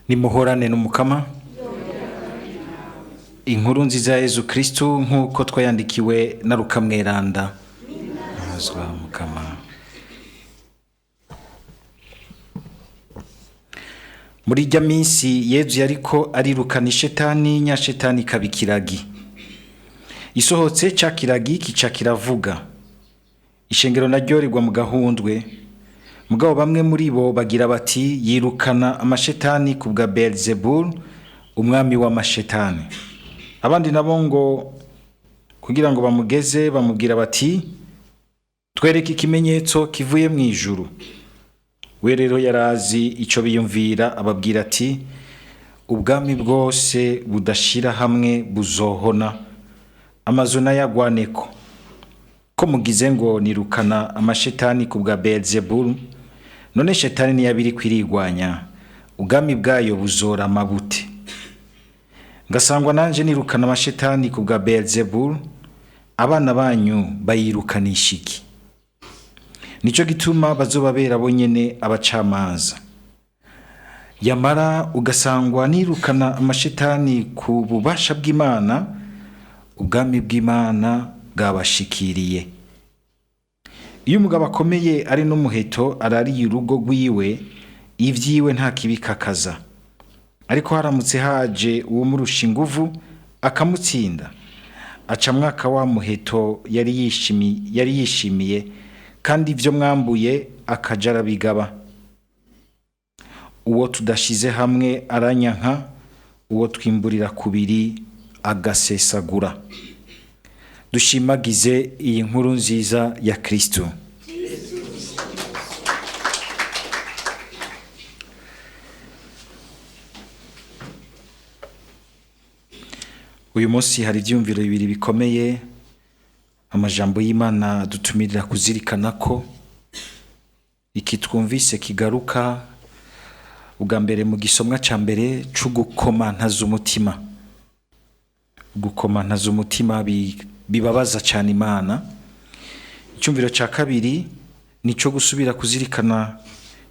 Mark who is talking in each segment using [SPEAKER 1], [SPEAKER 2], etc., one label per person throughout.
[SPEAKER 1] Nimuhorane n'Umukama. Inkuru nziza ya Yezu Kristu nk'uko twayandikiwe na Luka Mweranda. Nazwa Mukama. Muri irya minsi Yezu yariko arirukana ishetani, nyashetani ikaba ikiragi. Isohotse ca kiragi kica kiravuga. Ishengero naryo rigwa mu gahundwe. Mugabo bamwe muri bo bagira bati yirukana amashetani ku bwa Beelzebul, umwami w'amashetani. Abandi nabo ngo kugira ngo bamugeze bamubwira bati twereke ikimenyetso kivuye mu ijuru. We rero yarazi ico biyumvira, ababwira ati ubwami bwose budashira hamwe buzohona, amazu n'ayagwaneko. Ko mugize ngo nirukana amashetani ku bwa Beelzebul, none shetani niyaba iriko irigwanya, ubwami bwayo buzorama bute? Ngasangwa nanje nirukana amashetani ku bwa Beelzebul, abana banyu bayirukanisha iki? Nico gituma bazobabera bonyene abacamanza. Yamara ugasangwa nirukana amashetani ku bubasha bw'Imana, ubwami bw'Imana bwabashikiriye. Iyo umugabo akomeye ari n'umuheto arariye urugo rwiwe, ivyiwe nta kibikakaza. Ariko haramutse haje uwumurusha inguvu akamutsinda, aca mwaka wa muheto yari yishimiye, kandi ivyo mwambuye akaja arabigaba. Uwo tudashize hamwe aranyanka, uwo twimburira kubiri agasesagura. Dushimagize iyi nkuru nziza ya Kristo. Uyu munsi hari ivyiyumviro bibiri bikomeye, amajambo y'Imana dutumirira kuzirikana ko iki twumvise kigaruka ubwa mbere mu gisomwa ca mbere c'ugukomantaza umutima. Gukomantaza umutima bibabaza cane Imana. Icyumviro ca kabiri nico gusubira kuzirikana,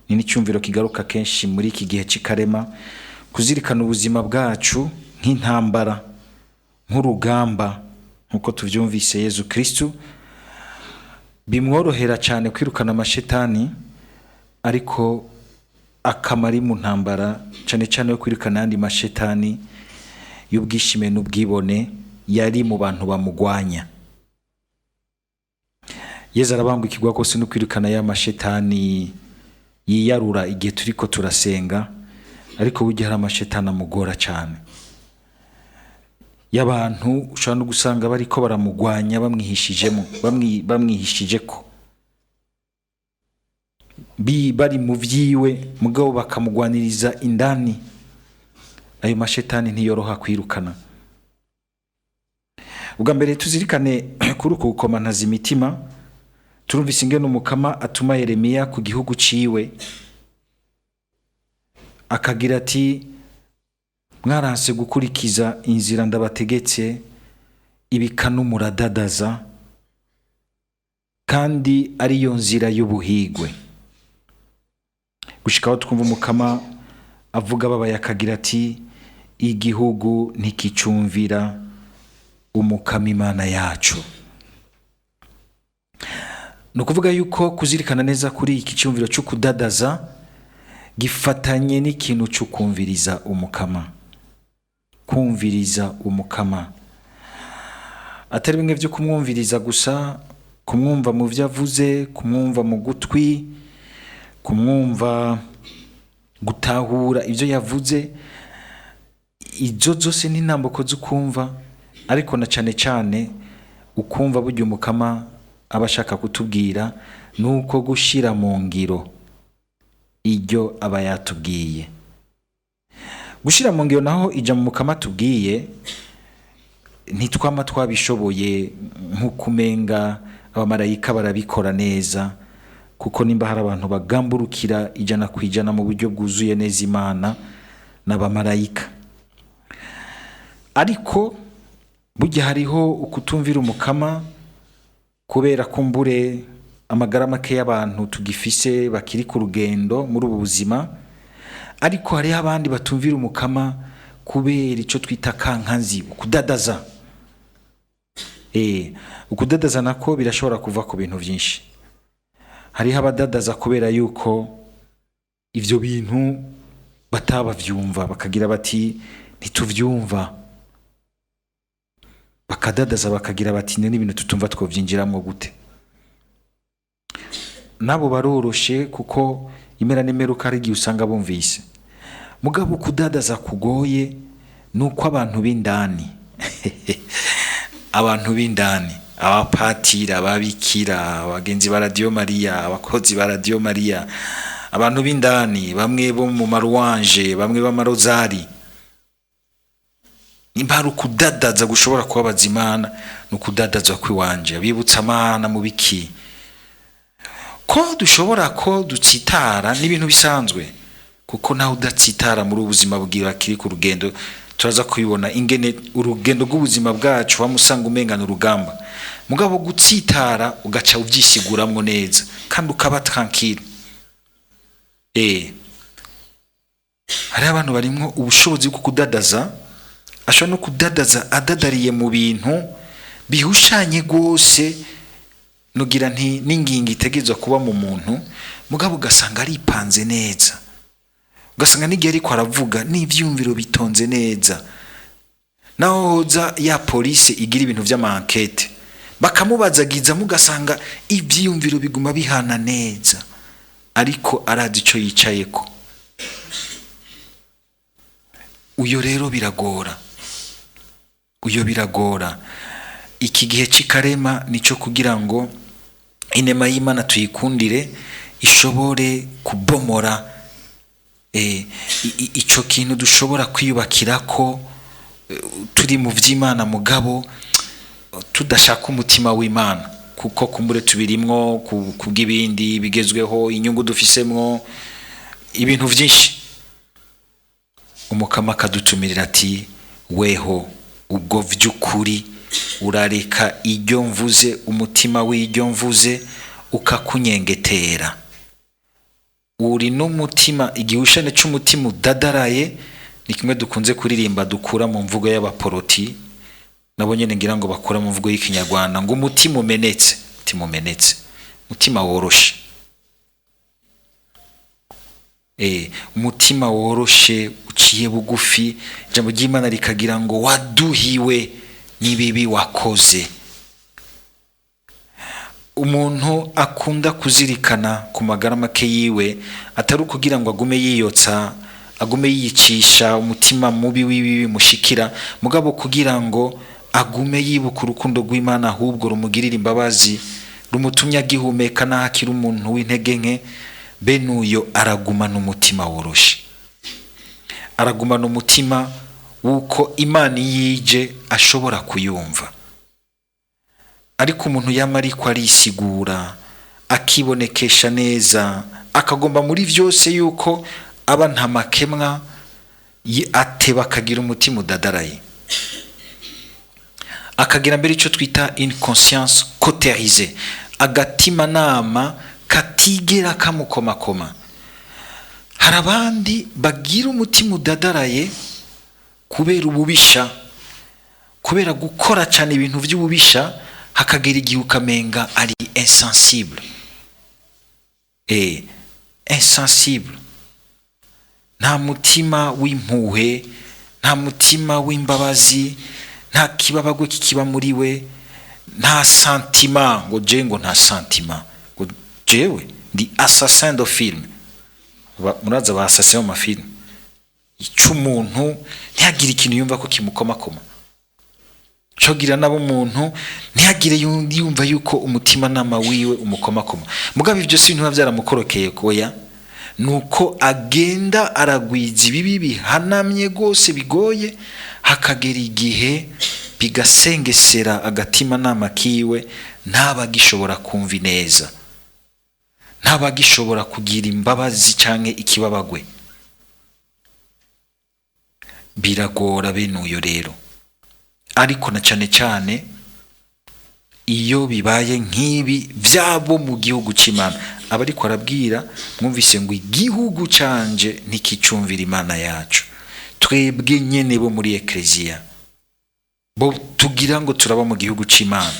[SPEAKER 1] ni n'icyumviro kigaruka kenshi muri iki gihe c'ikarema, kuzirikana ubuzima bwacu nk'intambara, nk'urugamba, nkuko tuvyumvise Yezu Kristu bimworohera cyane kwirukana amashetani, ariko akamara mu ntambara cyane cyane yo kwirukana ayandi mashetani y'ubwishime n'ubwibone yari mu bantu bamugwanya. Yezu arabangukirwa kose no kwirukana ya mashetani yiyarura igihe turiko turasenga, ariko burya hari amashetani amugora cyane y'abantu ushobora no gusanga bariko baramugwanya bamwihishijemo, bamwihishijeko, bari mu vyiwe, mugabo bakamugwaniriza indani. Ayo mashetani ntiyoroha kwirukana. Ubwa mbere tuzirikane kuri uku gukomantaza imitima. Turumvise ingene Umukama atuma Yeremiya ku gihugu ciwe, akagira ati mwaranse gukurikiza inzira ndabategetse, ibikanu muradadaza, kandi ariyo nzira y'ubuhigwe. Gushika aho twumva Umukama avuga ababaye akagira ati igihugu ntikicumvira Umukama Imana yacu. Ni ukuvuga yuko kuzirikana neza kuri iki cyumviro cyo kudadaza gifatanye n'ikintu cyo kumviriza Umukama. Kumviriza Umukama atari bimwe byo kumwumviriza gusa, kumwumva mu byo avuze, kumwumva mu gutwi, kumwumva gutahura ibyo yavuze, izo zose ni intambuko zo kumva, ariko na cane cane ukumva burya Umukama aba ashaka kutubwira nuko gushira mu ngiro iryo aba yatubwiye. Gushira mu ngiro naho ija mu Mukama tubwiye, ntitwama twabishoboye nk'ukumenga abamarayika barabikora neza, kuko nimba hari abantu bagamburukira 100% mu buryo bwuzuye neza Imana n'abamarayika. Ariko burya hariho ukutumvira Umukama kubera kumbure amagara make y'abantu tugifise bakiri ku rugendo muri ubu buzima, Ariko hariho abandi batumvira Umukama kubera ico twita kankanzi, ukudadaza. Ukudadaza nako birashobora kuva ku bintu vyinshi. Hariho abadadaza kubera yuko ivyo bintu batabavyumva, bakagira bati ntituvyumva, bakadadaza bakagira bati ni ibintu tutumva twovyinjiramwo gute. Nabo baroroshe kuko impera n'imperuka hari igihe usanga bumvise. Mugabo kudadaza kugoye nuko abantu b'indani abantu b'indani, abapatiri, ababikira, abagenzi ba Radio Maria, abakozi ba Radio Maria, abantu b'indani bamwe bo mu maruwanje, bamwe b'amarozari, nimba hari ukudadaza gushobora kubabaza Imana ni ukudadaza kw'iwanje. Abibutsa Amana mu biki ko dushobora ko dutsitara n'ibintu bisanzwe, kuko nawe udatsitara muri ubuzima bwira kiri ku rugendo, turaza kubibona ingene urugendo rw'ubuzima bwacu wamusanga umengana urugamba. Mugabo gutsitara ugaca uvyisiguramwo neza kandi ukaba tranquille. Hari abantu barimwo ubushobozi bwo kudadaza, ashobora no kudadaza adadariye mu bintu bihushanye rwose, nugira nti n'ingingo itegerezwa kuba mu muntu, mugabo ugasanga aripanze neza, ugasanga n'igihe ariko aravuga n'ivyumviro bitonze neza. Naho hoza ya polisi igira ibintu vy'amankete bakamubazagiza, mugasanga ivyiyumviro biguma bihana neza, ariko arazi ico yicayeko. Uyo rero biragora, uyo biragora. Iki gihe c'ikarema nico kugira ngo inema y'Imana tuyikundire, ishobore kubomora ico kintu dushobora kwiyubakirako turi mu vy'Imana, mugabo tudashaka umutima w'Imana, kuko kumbure tubirimwo kubw'ibindi bigezweho, inyungu dufisemwo, ibintu vyinshi. Umukama akadutumirira ati weho ubwo vy'ukuri urareka iryo mvuze, umutima w'iryo mvuze ukakunyengetera. Uri n'umutima, igihushane c'umutima udadaraye ni kimwe dukunze kuririmba dukura mu mvugo y'abaporoti, nabo nyene ngira ngo bakura mu mvugo y'ikinyarwanda, ngo umutima umenetse, umutima umenetse, umutima woroshe. Umutima woroshe uciye bugufi, ijambo ry'Imana rikagira ngo waduhiwe n'ibibi wakoze. Umuntu akunda kuzirikana ku magara make yiwe, atari ukugira ngo agume yiyotsa, agume yiyicisha umutima mubi w'ibibi mushikira, mugabo kugira ngo agume yibuka urukundo rw'Imana, ahubwo rumugirira imbabazi, rumutumye agihumeka n'aho akiri umuntu w'intege nke. Bene uyo aragumana umutima woroshe, aragumana umutima w'uko Imana yije ashobora kuyumva. Ariko umuntu yama ariko arisigura, akibonekesha neza, akagomba muri vyose yuko aba nta makemwa, ateba akagira umutima udadaraye, akagira mbere ico twita une conscience cautérisée, agatima nama katigera kamukomakoma. Hari abandi bagira umutima udadaraye kubera ububisha, kubera gukora cyane ibintu by'ububisha, hakagera igihe ukamenga ari insensible. Insensible, nta mutima w'impuhwe, nta mutima w'imbabazi, nta kibabagwe kikiba muri we, nta sentiment, ngo je ngo nta sentiment, ngo jewe ndi assassin de film. Muraza ba assassin mu mafilm, ico umuntu ntihagire ikintu yumva ko kimukomakoma, cogira nabo umuntu ntihagire yumva yuko umutima nama wiwe umukomakoma. Mugabo ivyo si ibintu biba vyaramukorokeye, koya nuko agenda aragwiza ibibi bihanamye gose bigoye, hakagera igihe bigasengesera agatima nama kiwe, ntaba agishobora kumva ineza, ntaba agishobora kugira imbabazi canke ikibabagwe. Biragora bene uyo rero, ariko na cane cane iyo bibaye nk'ibi vyabo mu gihugu c'Imana, aba ariko arabwira, mwumvise ngo igihugu canje ntikicumvira Imana yacu. Twebwe nyene bo muri ekleziya bo tugira ngo turaba mu gihugu c'Imana.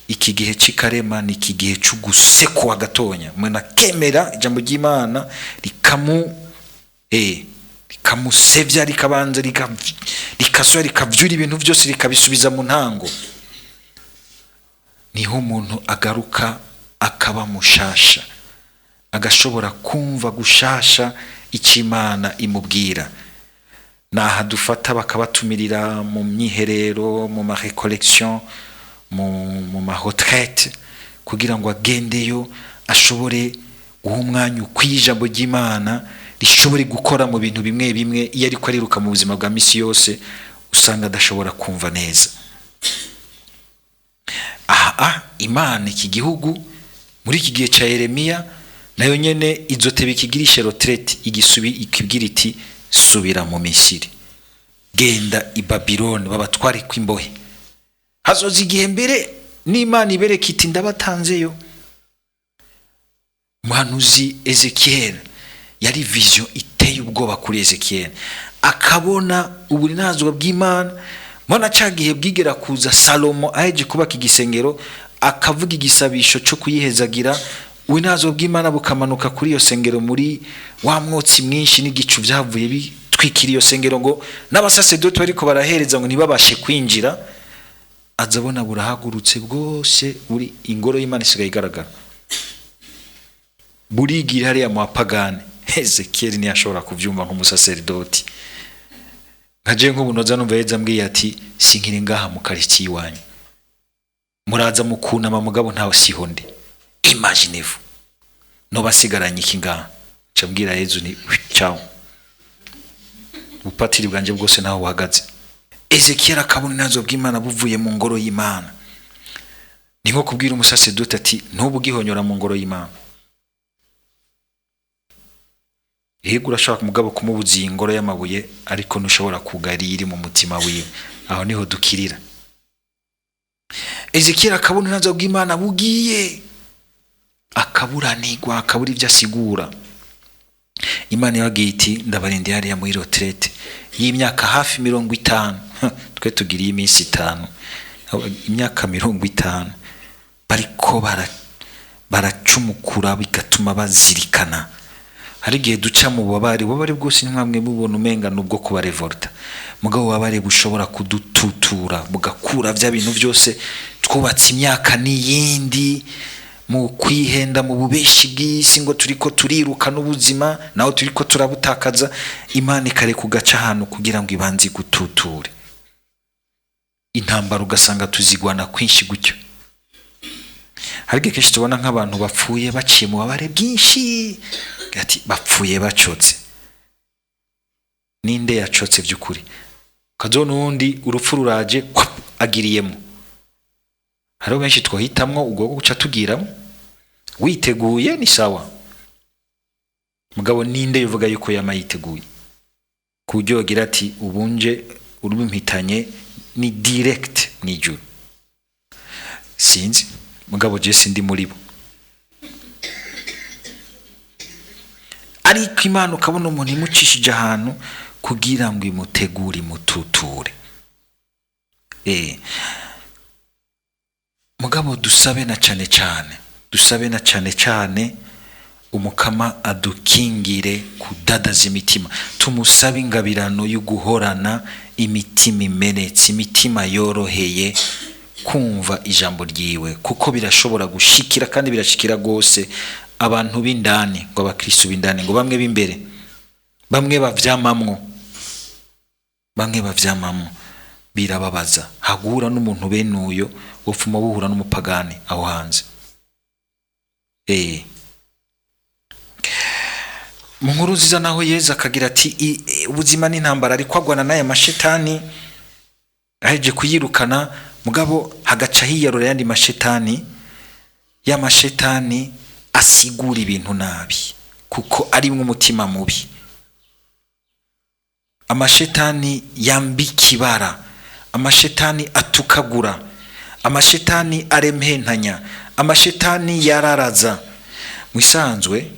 [SPEAKER 1] Iki gihe c'ikarema ni iki gihe c'ugusekwa gatonya, umuntu akemera ijambo ry'Imana rikamusevya, rikabanza rikasubira rikavyura ibintu vyose, rikabisubiza mu ntango. Niho umuntu agaruka akaba mushasha, agashobora kumva gushasha icyo Imana imubwira. Naha dufata bakabatumirira mu myiherero, mu ma recollection, mu ma retraite, kugira ngo agendeyo ashobore guha umwanya ukwiye ijambo ry'Imana rishobore gukora mu bintu bimwe bimwe. Iyo ariko ariruka mu buzima bwa misi yose usanga adashobora kumva neza. Aha Imana iki gihugu muri iki gihe ca Yeremiya nayo nyene izoteba ikigirishe retraite, igisubi ikibwira iti subira mu Misiri, genda i Babiloni babatware kw'imbohe. Hazoza igihe mbere n'Imana ibereka iti ndabatanzeyo. Umuhanuzi Ezekiel yari vision iteye ubwoba kuri Ezekiel, akabona uburinazwa bw'Imana. Mbona ca gihe bwigera kuza Salomo aheje kubaka igisengero, akavuga igisabisho cyo kuyihezagira, uburinazwa bw'Imana bukamanuka kuri iyo sengero muri wa mwotsi mwinshi n'igicu vyavuye bitwikira iyo sengero, ngo n'abasasedoti bariko barahereza ngo ntibabashe kwinjira. Azabona burahagurutse bwose, buri ingoro y'Imana isigaye igaragara, burigira hariya mu bapagani. Ezekiel ntiyashobora kuvyumva nk'umusaseredoti. Nkaje nk'ubu noza numva yeza ambwiye ati sinkiri ngaha mu karitsiye iwanyu, muraza mukunama mugabo ntawe siho ndi. Imaginez-vous noba nsigaranye iki ngaha? Nca mbwira Yezu ni ciao, ubupatiri bwanje bwose ntaho buhagaze. Ezekiel akabona inazo bw'Imana buvuye mu ngoro y'Imana. Ni nko kubwira umusaseredoti ati ntubu ugihonyora mu ngoro y'Imana. Yego urashobora mugabo kumubuza iyi ngoro y'amabuye, ariko ntushobora kugara iri mu mutima wiwe. Aho niho dukirira. Ezekiel akabona inazo bw'Imana bugiye, akaburanirwa, akabura ibyo asigura. Imana yababwiye iti ndabarindiye hariya muri retraite y'imyaka hafi 50. Twe tugiriye iminsi 5, imyaka 50 bariko baracumukura, bigatuma bazirikana. Hari igihe duca mu bubabare, ububabare bwose ntimwamwe mubona umenga nubwo kuba revolta, mugabo ububabare bushobora kudututura bugakura vya bintu byose twubatse imyaka n'iyindi mu kwihenda, mu bubeshi bw'isi, ngo turiko turiruka n'ubuzima naho turiko turabutakaza. Imana ikareka ugaca ahantu kugira ngo ibanze igututure. Intambara ugasanga tuzigwana kwinshi gutyo. Hari igihe kenshi tubona nk'abantu bapfuye baciye mu bubabare bwinshi, ati bapfuye bacotse. Ninde yacotse by'ukuri? Ukazona uwundi urupfu ruraje agiriyemo. Hariho benshi twahitamwo ubwo guca tugiramo witeguye ni sawa, mugabo ninde yuvuga yuko yama yiteguye ku buryo yogira ati ubunje urubimpitanye ni direct mw'ijuru? Sinzi, mugabo je sindi muri bo. Ariko Imana ukabona umuntu imucishije ahantu kugira ngo imutegure, imututure. Mugabo dusabe na cane cane, dusabe na cane cane umukama adukingire kudadaza imitima. Tumusabe ingabirano yo guhorana imitima imenetse, imitima yoroheye kumva ijambo ryiwe, kuko birashobora gushikira kandi birashikira gose abantu b'indani, ngo abakristo b'indani, ngo bamwe b'imbere, bamwe bavyamamwo, bamwe bavyamamwo, birababaza. Hagura n'umuntu benuyo wopfuma buhura n'umupagani aho hanze. Mu nkuru nziza naho Yezu akagira ati ubuzima n'intambara, ariko agwana n'aya mashetani aheje kuyirukana, mugabo hagaca hiyarura yandi mashetani, ya mashetani asigura ibintu nabi kuko arimwo umutima mubi. Amashetani yambika ibara, amashetani atukagura, amashetani aremhentanya, amashetani yararaza. Mu isanzwe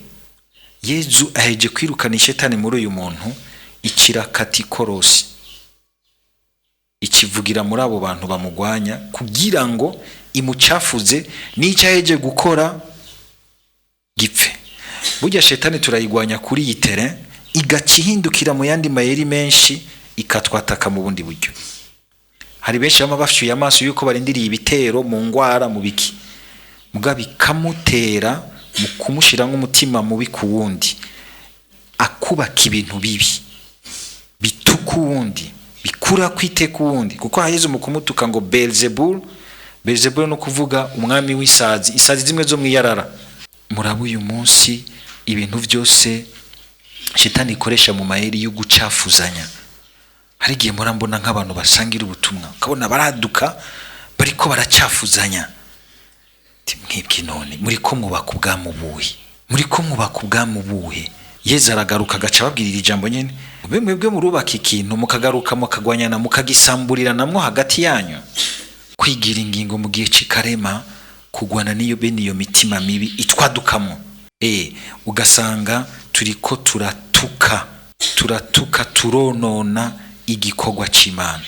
[SPEAKER 1] Yezu aheje kwirukana ishetani muri uyu muntu, ikirakata ikorosi, ikivugira muri abo bantu bamugwanya kugira ngo imucafuze n'icyo aheje gukora gipfe. Burya shetani turayigwanya kuri iyi terrain, igaca ihindukira mu yandi mayeri menshi, ikatwataka mu bundi buryo. Hari benshi bama bafyuye amaso yuko barindiriye ibitero mu ngwara, mu biki, muga bikamutera mu kumushira nk'umutima mubi ku wundi, akubaka ibintu bibi bituka uwundi, bikura kwiteka uwundi. Kuko haheze mu kumutuka ngo Beelzebul. Beelzebul no kuvuga umwami w'isazi, isazi zimwe zo mwiyarara. Muraba uyu munsi ibintu byose shetani ikoresha mu mayeri yo gucafuzanya. Hari igihe murambona nk'abantu basangira ubutumwa, ukabona baraduka bariko baracafuzanya. Mwibwe none muriko mwubaka ubwami ubuhe? Muriko mwubaka ubwami ubuhe? Yezu aragaruka agaca ababwirira ijambo nyene: mbe mwebwe murubaka ikintu, mukagaruka mukagwanyana, mukagisamburirana hagati yanyu. Kwigira ingingo mu gihe c'ikarema, kugwana n'iyo bene iyo mitima mibi itwadukamo, ugasanga turiko turatuka, turatuka, turonona igikorwa c'Imana,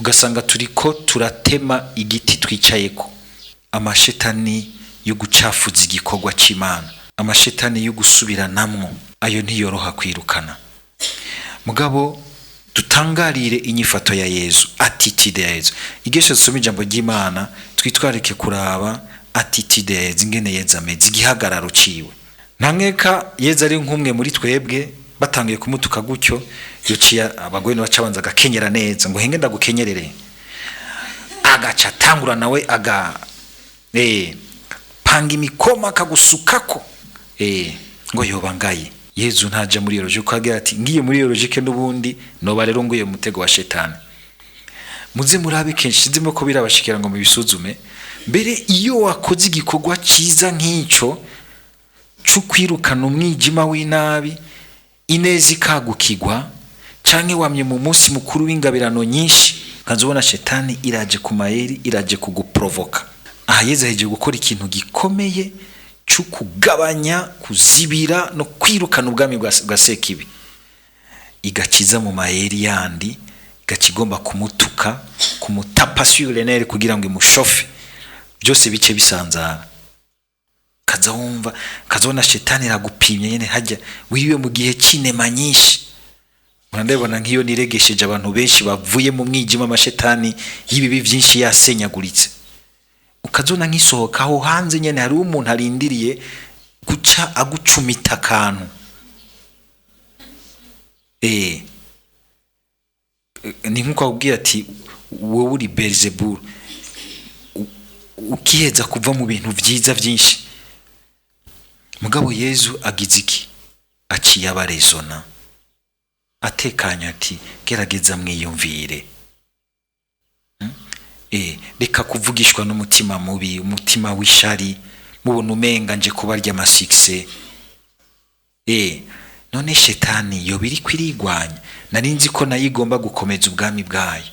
[SPEAKER 1] ugasanga turiko turatema igiti twicayeko. Amashetani yo gucafuza igikorwa c'Imana, amashetani yo gusubiranamwo, ayo ntiyoroha kwirukana. Mugabo dutangarire inyifato ya Yezu, attitude ya Yezu. Igihe dusoma ijambo ry'Imana, twitwarike kuraba attitude ya Yezu, ingene Yezu ameze, igihagararo ciwe. Nta nkeka Yezu ari nk'umwe muri twebwe, batangiye kumutuka gutyo, yociye abagore baca banza agakenyera neza, ngo henge ndagukenyerere, agaca atangura nawe aga panga imikoma akagusukako, ngo yoba ngaye. Yezu ntaja muri iyo logique, agira ati ngiye muri iyo logique n'ubundi noba rero nguye mu mutego wa shetani. Muze murabe kenshi, nzimo ko birabashikira ngo mubisuzume mbere. Iyo wakoze igikorwa ciza nk'ico cyo kwirukana umwijima w'inabi, ineza ikagukigwa, canke wamye mu munsi mukuru w'ingabirano nyinshi, kaza ubona shetani iraje ku mayeri, iraje kuguprovoka. Aha Yezu ahejeje gukora ikintu gikomeye cyo kugabanya, kuzibira no kwirukana ubwami bwa Sekibi, igakiza mu mayeri yandi, igaca igomba kumutuka, kumutapa sur les nerfs kugira ngo imushofe, byose bice bisanzara. Kaza wumva, kaza shetani iragupimye nyene hajya wiwe mu gihe c'inema nyinshi. Murandabona nk'iyo niregesheje abantu benshi bavuye mu mwijima, amashetani y'ibibi byinshi yasenyaguritse, ukazona nk'isohoka aho hanze nyene hariho umuntu arindiriye guca agucumita akantu. Ni nkuko akubwira ati wowe uri Beelzebul, ukiheza kuva mu bintu vyiza vyinshi. Mugabo Yezu agize iki? Aciye abarezona atekanye, ati gerageza mwiyumvire, reka kuvugishwa n'umutima mubi, umutima w'ishari, mubona umenga nje kubarya amasikse. None shetani yoba iriko irigwanya, nari nzi ko nayo igomba gukomeza ubwami bwayo.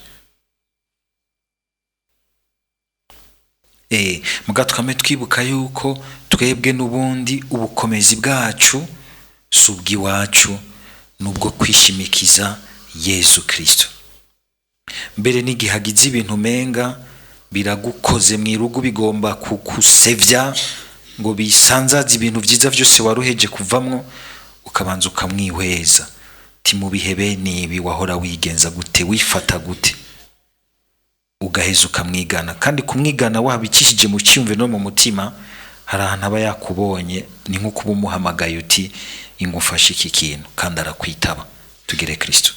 [SPEAKER 1] Muga twame twibuka yuko twebwe n'ubundi ubukomezi bwacu si ubw'iwacu, nubwo kwishimikiza Yezu Kristo. Mbere n'igihe hagize ibintu umenga biragukoze mu irugu, bigomba kukusevya ngo bisanzaze ibintu vyiza vyose waruheje kuvamwo, ukabanza ukamwihweza, ti mu bihe bene ibi wahora wigenza gute, wifata gute, ugaheza ukamwigana. Kandi kumwigana wabikishije mu cyumve no mu mutima, hari ahantu aba yakubonye, ni nko kuba umuhamagaye uti ingufashe iki kintu, kandi arakwitaba. Tugire Kristo.